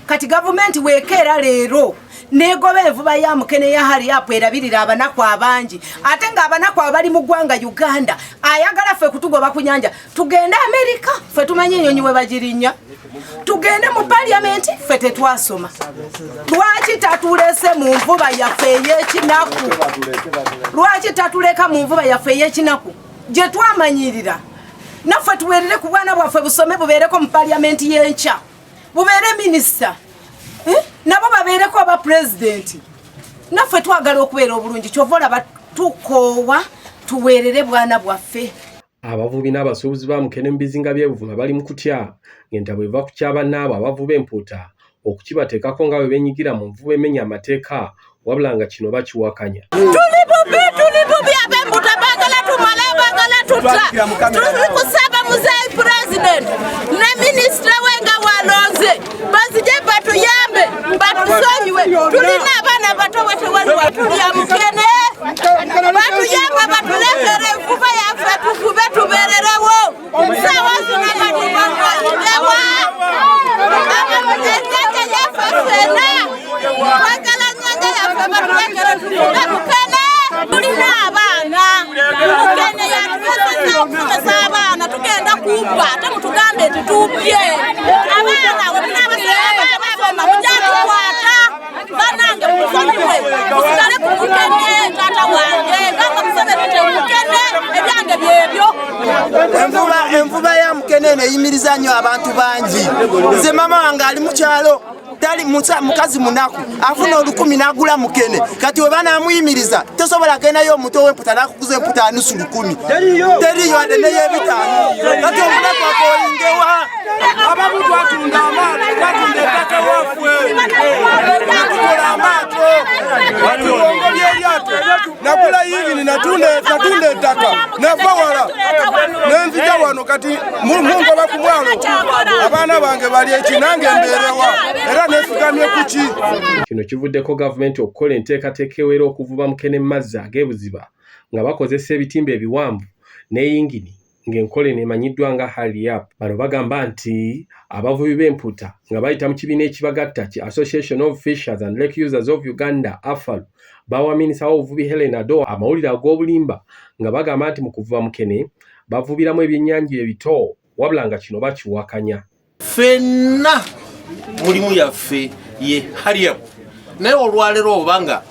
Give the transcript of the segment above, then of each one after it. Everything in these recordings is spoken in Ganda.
Kati gavumenti wekeera leero negoba envuba ya mukene ya hariapu erabirira abanaku abangi, ate nga abanaku abali mu ggwanga Uganda ayagala ffe kutugoba ku nyanja tugende Amerika, ffe tumanye enyonyi we bagirinnya, tugende mu paliyamenti, ffe tetwasoma. Lwaki tatulese mu nvuba yaffe ey'ekinaku? Lwaki tatuleka mu nvuba yaffe ey'ekinaku gye twamanyirira? Naffe tuweerere ku bwana bwaffe busome, bubeereko mu paliyamenti y'enkya, bubeere minisita, eh? Nabo babeereko aba pulezidenti. Naffe twagala okubeera obulungi, kyova olaba tukoowa, tuweerere bwana bwaffe. Abavubi n'abasuubuzi ba mukene mu bizinga by'e Buvuma bali mu kutya ng'entabwe eva ku kya bannaabwe abavuba empuuta okukibateekako nga bwe beenyigira mu nvuba emenya amateeka, wabula nga kino bakiwakanya. Tuli bubi, tuli bubi, ab'embuta baagala tumale, baagala tutta. Tuli kusaba muzeeyi pulezidenti ne minisita we nga walonze bazije batuyambe, batusonyiwe. Tulina abaana bato, we tewaliwa tulya mukene. Batuyambe, batulekere envuba yaffe tuvube, tubeererewo. Saawa zino abantu bakoyidewa ennyanja yaffe. Ffena twagala nnyanja yaffe, batulekere tuvube mukene. Tulina abaana, mukene yatuleseza okusomesa abaana. Tugenda kubba ate mutugambe nti tubbye abaana? We munaabasoma mujatukwata. Banange, musonyiwe, musigale ku mukene. Taata wange gamba Museveni nti mukene ebyange byebyo. Envuba ya mukene eno eyimiriza nnyo abantu bangi. Nze mama wange ali mukyalo, tali mukazi munaku, afuna 1000 n'agula mukene. Kati we banamuyimiriza, tosobola gendayo omuto w'emputa n'akuguza emputa anusu 1000, teriyo wadde ney'ebitaano. Kati omunaku akoyingewa? Abamu twatunda amaato, twatunda ettaka waffe tukola amaato, batulongo lyeryato. Nagula yingini, natunda ettaka, nava wala nenzija wano. Kati mungoba ku mwalo, abaana bange bali eki? Nange mbeerewa? Era nesigamye kuki? Kino kivuddeko gavumenti okukola enteekateeka ewera okuvuba mukene mu mazzi ag'ebuziba nga bakozesa ebitimba ebiwanvu n'eyingini, ng'enkola eno emanyiddwa nga hurry-up. Bano bagamba nti abavubi b'empuuta nga bayita mu kibiina ekibagatta ki Association of Fishers and Lake Users of Uganda, AFALU, bawa minisita w'obuvubi Hellen Adoa amawulire ag'obulimba nga bagamba nti mu kuvuba mukene bavubiramu ebyennyanja ebito, wabula nga kino bakiwakanya. Ffenna mulimu yaffe ye hurry-up, naye olwaleero oba nga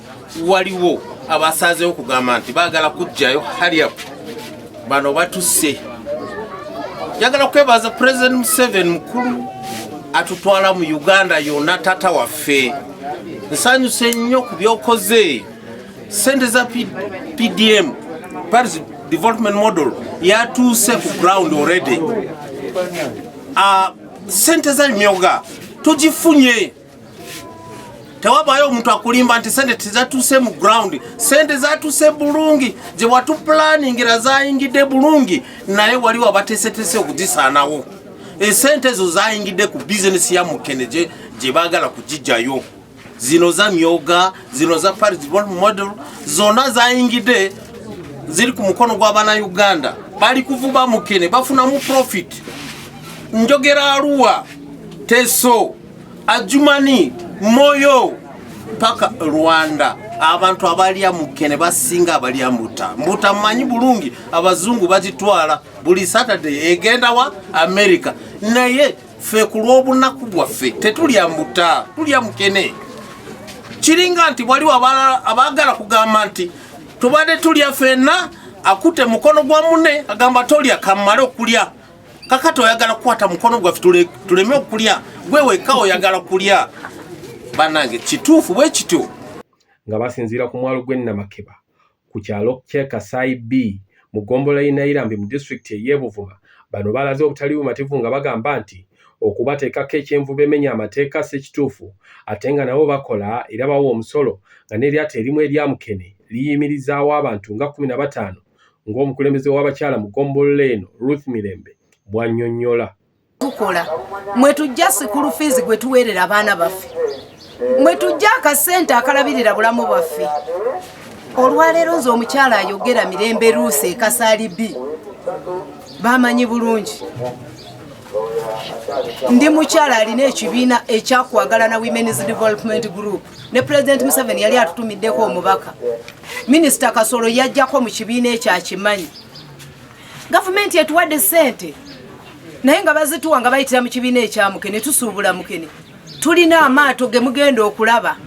waliwo abasazeewo okugamba nti baagala kugjayo hurry-up, bano batusse. Njagala kwebaza President Museveni mukulu atutwala mu Uganda yonna, tata waffe. Nsanyuse nnyo ku byokoze. Sente za PDM, Paris Development Model, yatuuse ku ground already. Sente za myoga tugifunye. Tewabayo omuntu akulimba nti sente tezatuuse mu ground. Sente zatuuse bulungi, gye watupulaningira zayingidde bulungi, naye waliwo abateeseteese okuzisaanawo. Esente ezo zayingidde ku bizinesi ya mukene gye baagala kugijjayo. Zino za myoga, zino za Paris Development Model, zonna zayingidde, ziri ku mukono gw'abannayuganda. Bali kuvuba mukene, bafunamu profit. Njogera Arua, Teso, Adjumani, Moyo paka Rwanda. Abantu abalya mukene basinga abalya mbuta. Mbuta mmanyi bulungi, abazungu bagitwala buli Saturday, egenda wa America, naye ffe ku lw'obunaku bwaffe tetulya mbuta, tulya mukene. Kiringa nti waliwo abaagala kugamba nti tubadde tulya ffenna, akutte mukono gwa munne agamba tolya, kamale okulya. Kakati oyagala kukwata mukono gwaffe tuleme okulya, gwe wekka oyagala kulya? Bannange, kituufu bwe kityo? Nga basinziira ku mwalo gw'e Namakeba ku kyalo ky'e Kasaayi B mu ggombolola y'e Nairambi mu disitulikiti ey'e Buvuma, bano balaze obutali bumativu nga bagamba nti okubateekako ekyenvuba emenya amateeka si kituufu, ate nga nabo bakola era bawa omusolo, nga n'eryato erimu erya mukene liyimirizaawo abantu nga 15, ng'omukulembeze w'abakyala mu ggombolola eno Ruth Mirembe bw'annyonnyola. Tukola, mwe tujja school fees gwe tuweerera abaana baffe, mwe tujja akasente akalabirira bulamu bwaffe. Olwaleero nze omukyala ayogera, Mirembe Ruusi, Ekasaali B, bamanyi bulungi. Ndi mukyala alina ekibiina ekyakwagalana Women's Development Group, ne President Museveni yali atutumiddeko omubaka. Minisita Kasolo yajjako mu kibiina ekyo akimanyi. Gavumenti etuwadde ssente, naye nga bazituwa nga bayitira mu kibiina ekya mukene. Tusuubula mukene, tulina amaato ge mugenda okulaba.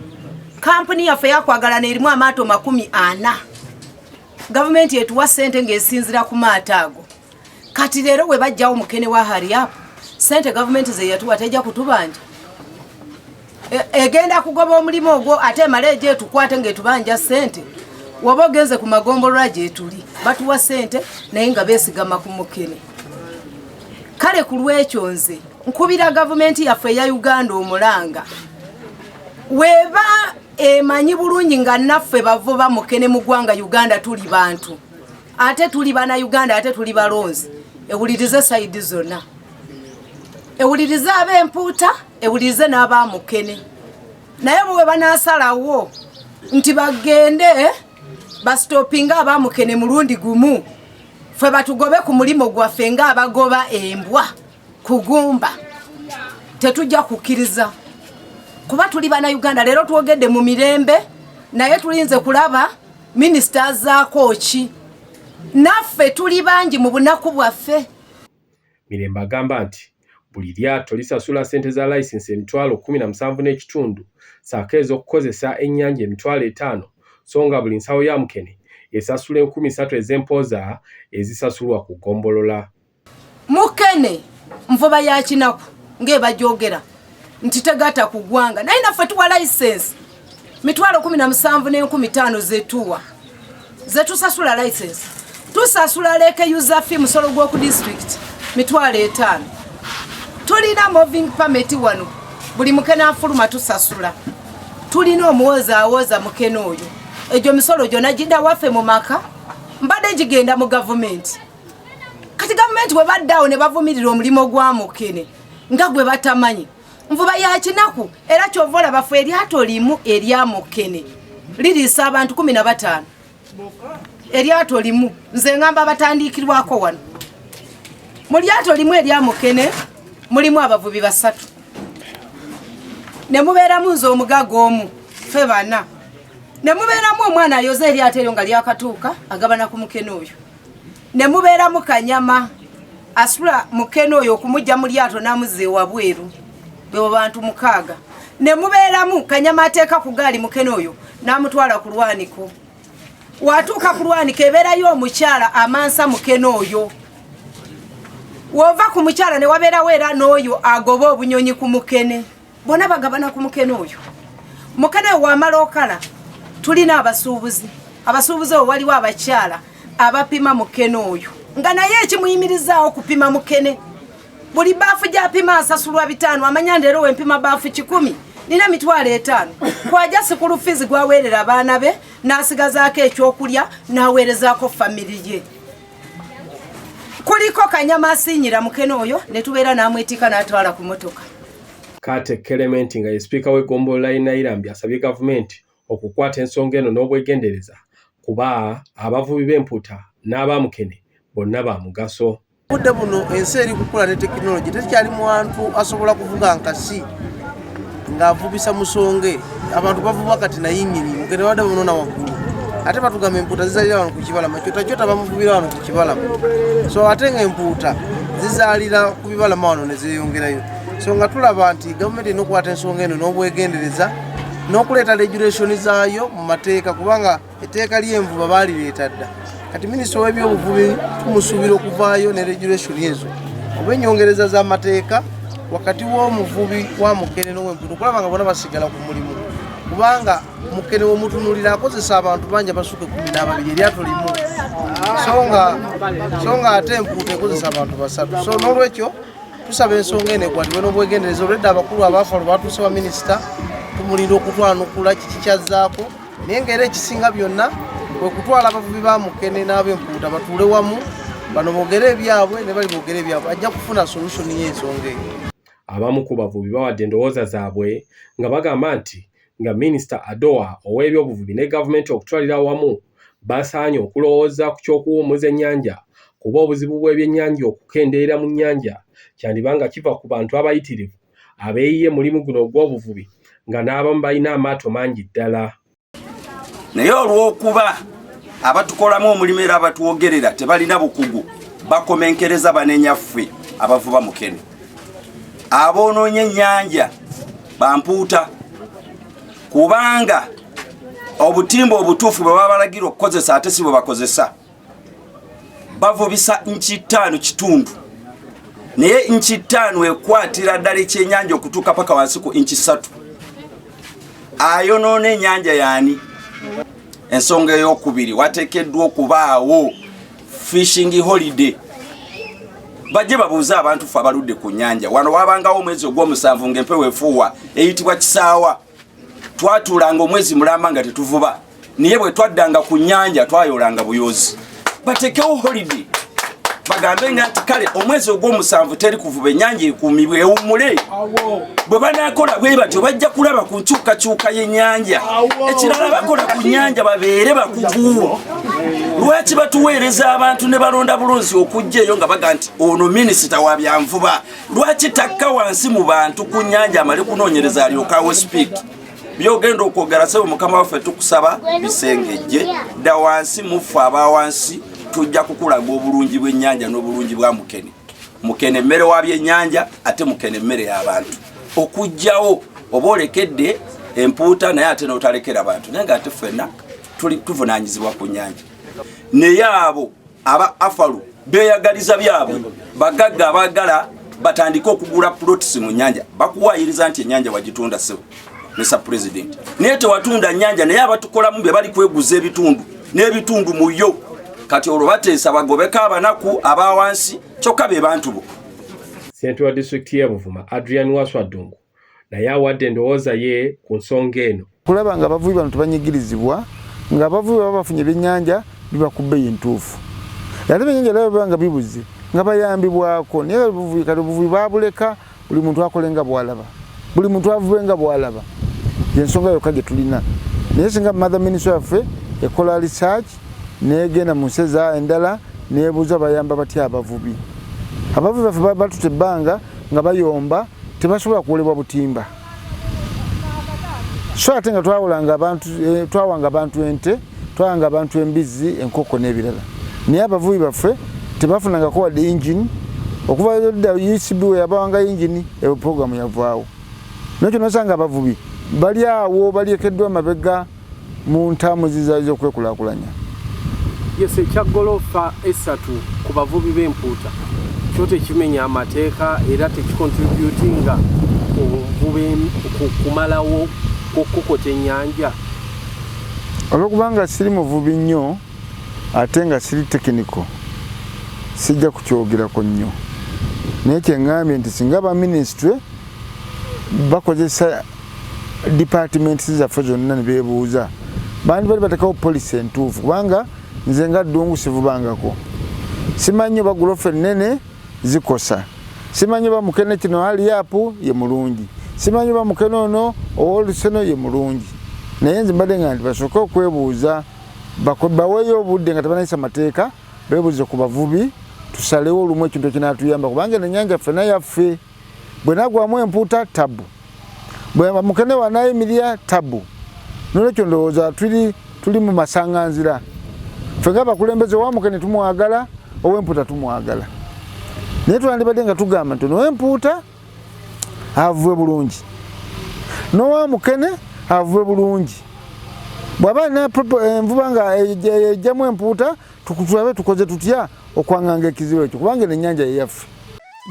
Kampuni yaffe yakwagalana erimu amaato 40. Gavumenti etuwa ssente ng'esinzira ku maato ago. Kati leero bwe bajjawo mukene wa hurry-up, ssente gavumenti ze yatuwa tejja kutubanja, egenda kugoba omulimu ogwo, ate emale ejo etukwate ng'etubanja ssente. Waba ogenze ku magombolola gyetuli, batuwa ssente naye nga beesigama ku mukene. Kale ku lwekyo nze nkubira gavumenti yaffe eya Uganda omulanga, weba emanyi bulungi nga naffe bavuba mukene mu ggwanga Uganda tuli bantu, ate tuli bana Uganda, ate tuli balonzi, ewulirize side zonna, ewulirize ab'empuuta, ewulirize n'abamukene. Naye bwe banasalawo nti bagende basitopinga abamukene mulundi gumu, ffe batugobe ku mulimu gwaffe ng'abagoba embwa kugumba, tetujja kukkiriza, kuba tuli bana Uganda. Leero twogedde mu mirembe, naye tulinze kulaba minisita azaako ki. Naffe tuli bangi mu bunaku bwaffe. Mirembe agamba nti buli lyato lisasula ssente za layisinsi 17,500 ssaako ez'okukozesa ennyanja 50,000, so nga buli nsawo ya mukene esasula 3,000 ez'empooza ezisasulwa ku ggombolola. Mukene nvuba ya kinaku ng'ebajogera nti tegatta ku ggwanga, naye naffe tuwa layisensi 17,500 zetuwa, zetusasula layisensi. Tusasula lake user fee, musolo gw'oku district, 50,000. Tulina moving permit wano, buli mukene afuluma tusasula. Tulina omuwoza awoza mukene oyo. Egyo misolo gyonna gidda waffe mu maka, mbadde gigenda mu gavumenti. Kati gavumenti bwe baddaawo ne bavumirira omulimu gwa mukene nga gwe batamanyi, nvuba ya kinaku. Era kyova olaba ffe eryato limu erya mukene liriisa abantu 15, eryato limu. Nze ngamba abatandikirwako wano, mu lyato limu erya mukene mulimu abavubi basatu, ne mubeeramu nze omugaga omu, ffe bana, ne mubeeramu omwana ayoza eryato eryo nga lyakatuuka, agabana ku mukene oyo, ne mubeeramu kanyama asula mukene oyo okumujja mu lyato n'amuzza ewabweru, bebo bantu mukaaga, ne mubeeramu kanyama ateeka ku gaali mukene oyo n'amutwala ku lwaniko. Watuuka ku lwaniko ebeerayo omukyala amansa mukene oyo. Wova ku mukyala ne wabeerawo era n'oyo agoba obunyonyi ku mukene. Bonna bagabana ku mukene oyo. Mukene oyo wamala okala, tulina abasuubuzi. Abasuubuzi oyo waliwo abakyala abapima mukene oyo, nga naye ekimuyimirizaawo kupima mukene. Buli baafu gy'apima asasulwa 500. Amanya nti leero wempima baafu 100 nina 50,000. Kwaja school fees gwaweerera abaana be, n'asigazaako ekyokulya, n'aweerezaako family ye. Kuliko kanyama asiinyira mukene oyo, ne tubeera n'amwetika n'atwala ku motoka. Kate Clement nga ye sipiika w'eggombolola y'e Nairambi asabye gavumenti okukwata ensonga eno n'obwegendereza, kuba abavubi b'empuuta n'abamukene bonna ba mugaso. Budde buno ensi eri kukula ne tekinologi, tekyali muwantu asobola kuvuga nkasi ng'avubisa musonge. Abantu bavuba kati na yingini, mukene badde bamunona waggulu. Ate batugamba empuuta zizaalira wano ku kibalama, kyotakyota bamuvubira wano ku kibalama. So ate nga empuuta zizaalira ku bibalama wano ne zeeyongerayo. So nga tulaba nti gavumenti erina okukwata ensonga eno n'obwegendereza n'okuleeta regulation zaayo mu mateeka, kubanga etteeka ly'envuba baalireeta dda. Kati minisita w'ebyobuvubi tumusuubira okuvaayo ne regulation ezo oba ennyongereza z'amateeka wakati w'omuvubi wa mukene n'owempuuta, okulaba nga bonna basigala ku mulimu, kubanga mukene womutunulira akozesa abantu bangi abasuka 12 eryato limu, so nga ate empuuta ekozesa abantu basatu. So n'olwekyo tusaba ensonga eno ekwatibwe n'obwegendereza. Olwedde abakulu abaafa lwe batuuse wa minisita, tumulinda okutwanukula kiki kyazzaako, naye ngaera ekisinga byonna kwe kutwala abavubi ba mukene n'ab'empuuta batuule wamu, bano boogere ebyabwe ne bali boogere ebyabwe, ajja kufuna solution y'ensonga eyo. Abamu ku bavubi bawadde endowooza zaabwe nga bagamba nti nga minisita Adoa ow'ebyobuvubi ne gavumenti okutwalira awamu basaanye okulowooza ku ky'okuwummuza ennyanja. kuba obuzibu bw'ebyennyanja okukendeera mu nnyanja kyandiba nga kiva ku bantu abayitirivu abeeyiye mulimu guno ogw'obuvubi nga n'abamu balina amaato mangi ddala. Naye olw'okuba abatukolamu omulimu era abatwogerera tebalina bukugu, bakomenkereza banenya ffe abavuba mukene. Aboonoonye ennyanja bampuuta, kubanga obutimba obutuufu bwe babalagira okukozesa ate si bwe bakozesa. Bavubisa nchi 5 kitundu, naye inchi 5 ekwatira ddala ekyennyanja okutuuka paka wansi ku inchi 3. Ayonoona ennyanja yaani? Ensonga ey'okubiri, wateekeddwa okubaawo fishing holiday. Bajje babuuze abantu ffe abaludde ku nnyanja. Wano wabangawo omwezi ogw'omusanvu ng'empewo efuuwa eyitibwa kisaawa. Twatuulanga omwezi mulamba nga tetuvuba, naye bwe twaddanga ku nnyanja twayolanga buyozi. Bateekewo holiday, bagambe nga nti kale omwezi ogw'omusanvu teri kuvuba, ennyanja ekuumibwe ewummule. Bwe banaakola bwe batyo bajja kulaba ku nkyukakyuka y'ennyanja. Ekirala, bakola ku nnyanja babeere bakugu. Lwaki batuweereza abantu ne balonda bulonzi okujja eyo nga baga nti ono minisita wa byanvuba? Lwaki takka wansi mu bantu ku nnyanja amale kunoonyereza alyokawo speak? Byogenda okwogera, sebo mukama waffe, tukusaba bisengejje dda wansi muffe aba wansi, tujja kukulaga obulungi bw'ennyanja n'obulungi bwa mukene. Mukene emmere wa byennyanja, ate mukene emmere y'abantu. Okugjawo oba olekedde empuuta, naye ate n'otalekera bantu, naye nga ate ffenna tuvunanyizibwa ku nnyanja. Naye abo aba afalu beeyagaliza byabwe, bagagga abaagala batandike okugula plots mu nnyanja. Bakuwaayiriza nti ennyanja wagitunda, ssebo Mr President, naye tewatunda nnyanja, naye abatukolamu be bali kweguza ebitundu n'ebitundu mu yo. Kati olwo bateesa bagobeko abanaku aba wansi, kyokka be bantu bo. Ssentebe wa disitulikiti y'e Buvuma, Adrian Waswa Ddungu, naye awadde endowooza ye ku nsonga eno. Kulaba nga abavubi bano tebanyigirizibwa, nga abavubi baba bafunye ebyennyanja biba ku bbeeyi entuufu, ate ebyennyanja era biba nga bibuze nga bayambibwako. Naye kati obuvubi babuleka buli muntu akole nga bw'alaba, buli muntu avube nga bw'alaba, yensonga yokka gye tulina. Naye singa mother ministry yaffe ekola research negenda mu nsi endala nebuuza bayamba batya abavubi. Abavubi baffe batuta ebbanga nga bayomba, tebasobola kuwolebwa butimba. So ate nga twawulanga abantu, twawanga abantu ente, twawanga abantu embizzi, enkoko n'ebirala, naye abavubi baffe tebafunangako wadde engine. Okuva dda UCB we yabawanga engine, eyo programu yavaawo. Nakyo nosanga abavubi bali awo balyekeddwa mabega mu ntambuzi z'okwekulaakulanya. Yes, ekya golofa 3 ku bavubi b'empuuta kyo tekimenya amateeka era tekicontributinga kumalawo kukokota ennyanja? Olwokubanga siri muvubi nnyo ate nga siri technical, sijja kukyogerako nnyo, naye kyeŋŋambye nti singa ba ministry bakozesa departments zaffe zonna ne beebuuza, bandi bali batekawo policy entuufu. Kubanga nze nga Ddungu sivubangako, simanyi oba gulofa ennene zikosa, simanyi oba mukene kino hurry-up ye mulungi, simanyi oba mukene ono owoluseno ye mulungi. Naye nze mbadde nga nti basooke okwebuuza, baweeyo obudde nga tebanayisa mateeka, beebuuze ku bavubi, tusalewo olumu ekintu ekinaatuyamba, kubanga eno ennyanja ffenna yaffe. Bwe nagwamu empuuta tabu, bwe mukene wanayimirira tabu. Nolwekyo ndowooza tuli mu masanganzira. Ffe nga abakulembeze, owa mukene tumwagala, ow'empuuta tumwagala, naye twandibadde nga tugamba nti now'empuuta avube bulungi, n'owa mukene avube bulungi. Bw'aba alina envuba nga ejjamu empuuta, tulabe tukoze tutya okwanganga ekizibu ekyo, kubanga eno ennyanja yeyaffe.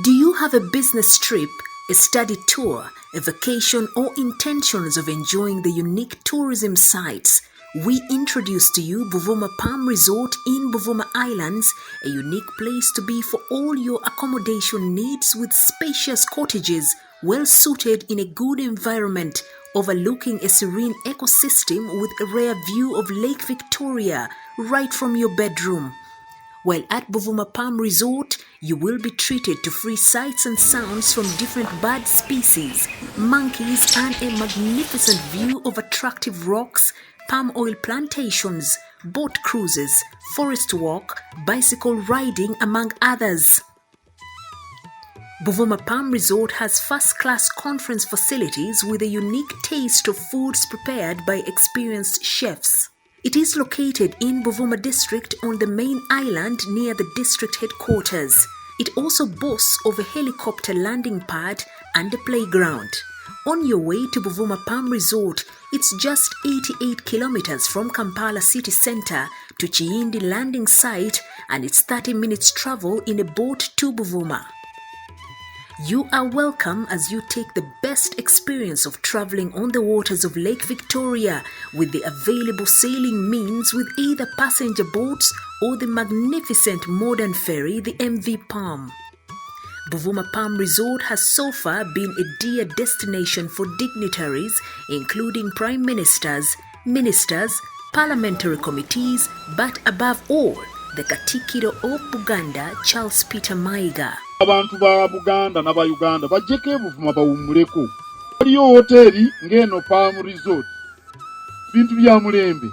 Do you have a business trip, a study tour, a vacation, or intentions of enjoying the unique tourism sites? We introduce to you Buvuma Palm Resort in Buvuma Islands, a unique place to be for all your accommodation needs with spacious cottages well suited in a good environment overlooking a serene ecosystem with a rare view of Lake Victoria right from your bedroom. While at Buvuma Palm Resort, you will be treated to free sights and sounds from different bird species, monkeys, and a magnificent view of attractive rocks, palm oil plantations, boat cruises, forest walk, bicycle riding, among others. Buvuma Palm Resort has first-class conference facilities with a unique taste of foods prepared by experienced chefs. It is located in Buvuma district on the main island near the district headquarters. It also boasts of a helicopter landing pad and a playground. On your way to Buvuma Palm Resort, it's just 88 kilometers from Kampala city center to Kiyindi landing site, and it's 30 minutes travel in a boat to Buvuma. You are welcome as you take the best experience of traveling on the waters of Lake Victoria with the available sailing means with either passenger boats or the magnificent modern ferry, the MV Palm. Buvuma Palm Resort has so far been a dear destination for dignitaries, including prime ministers, ministers, parliamentary committees, but above all, the Katikiro of Buganda, Charles Peter Mayiga. Abantu ba Buganda n'Abayuganda bajjeko ebuvuma bawummuleko. Waliyo woteeri ng'eno Palm Resort, bintu bya mulembe.